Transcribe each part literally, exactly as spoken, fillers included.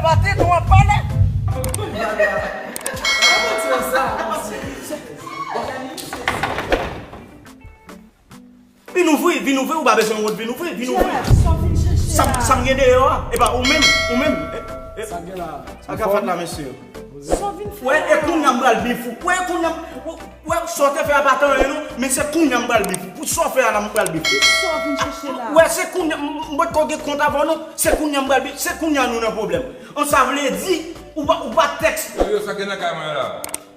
Pati nou ap pale. Vin ouvri, vin ouvri, ou pa bezwen wont, vin ouvri, vin ouvri. Sa m gen deyò a, e pa ou menm, ou menm. Sa k ap fèt la, mesye? Wè, e kounye a m pral bif ou. Wè, e kounye a m, wè, sa w te fè a pa t anyen non, men se kounye a m pral bif ou. Pou sa w fè a la, m pral bif ou. Wè, se kounye a, m, m, m potko gen kont avè w non, se kounye a m pral bif, se kounye a nou nan pwoblèm. An sa vle di, ou pa, ou pa tèks. Yo, yo, sa gen nan kay mwen la.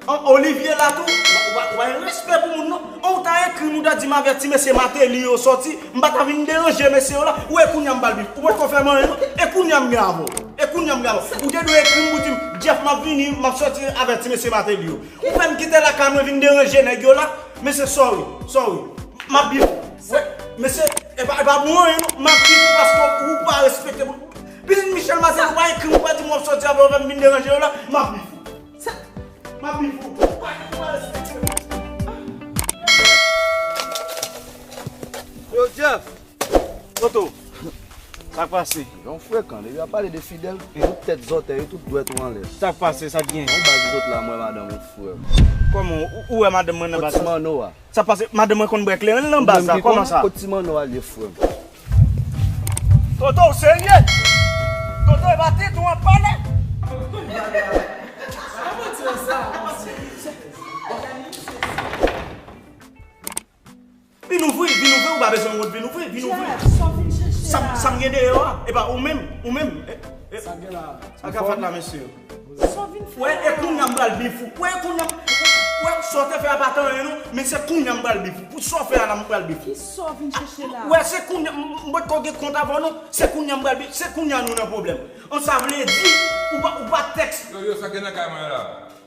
An, Olivier la tou, ou pa, ou pa, ou pa gen respè pou moun non. An, ou ta ekri m, ou ta di m avèti mesye Martelly yo sòti, m pa ta vin deranje mesye yo la. Ou e kounye a m pral bif. Ou potko fè m anyen non. E kounye a m gen avè w. E kounye a m gen avè w. Ou te dwe ekri m pou di m, Jeff, m ap vini, m ap sòti avèti mesye Martelly yo. Ou fè m kite lakay mwen vin deranje nèg yo la. Mesye, sorry, sorry. M ap bif ou. Wè, mesye, e pa, e pa bon anyen non. M ap bif ou paske ou pa respekte moun. Pitit Michel Martelly, ou pa ekri m, ou pa di m w ap sòti avè w, fè m vin deranje yo la. M ap bif ou. M ap bif ou. Ou pa, ou pa respekte moun. Yo, Jeff. Toto, sa k pase? Yon frekan, depi w ap pale de Fidel, tout tèt zòtèy, tout dwèt ou anlè. Sa k pase, sa k gen? Yon baz zot la, mwen madanm ou frè m. Kòman, ou, ou wè madanm mwen nan baz sa? Kot ti manno a? Sa k pase, madanm mwen konn bwè kleren nan baz sa, kòman sa? Kot ti manno a l ye frè m? Toto, ou serye? Toto, e pa tèt ou ap pale? Vin ouvri, vin ouvri, ou pa bezwen wont, vin ouvri, vin ouvri. Sa m, sa m gen deyò a, e pa ou menm, ou menm. Sa k ap fèt la, mesye? Wè, e kounye a m pral bif ou. Wè, e kounye a m, wè, sa w te fè a pa t anyen non, men se kounye a m pral bif ou. Pou sa w fè a la, m pral bif ou. Wè, se kounye a, m, m potko gen kont avè w non, se kounye a m pral bif, se kounye a nou nan pwoblèm. An sa vle di, ou pa, ou pa tèks. Yo, yo, sa gen nan kay mwen la?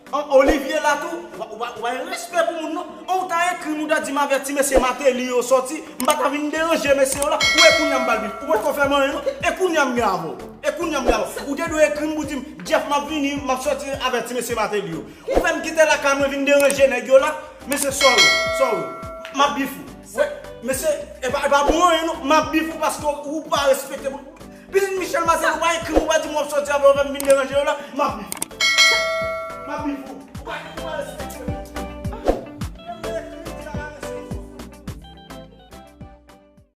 An, Olivier la tou, ou pa, ou pa, ou pa gen respè pou moun non. An, ou ta ekri m, ou ta di m avèti mesye Martelly yo sòti, m pa ta vin deranje mesye yo la. Ou e kounye a m pral bif. Ou potko fè m anyen non. E kounye a m gen avè w. E kounye a m gen avè w. Ou te dwe ekri m pou di m, Jeff, m ap vini, m ap sòti avèti mesye Martelly yo. Ou fè m kite lakay mwen vin deranje nèg yo la. Mesye, sorry, sorry. M ap bif ou. Wè, mesye, e pa, e pa bon anyen non. M ap bif ou paske ou pa respekte moun. Pitit Michel Martelly, ou pa ekri m, ou pa di m w ap sòti avè w, fè m vin deranje yo.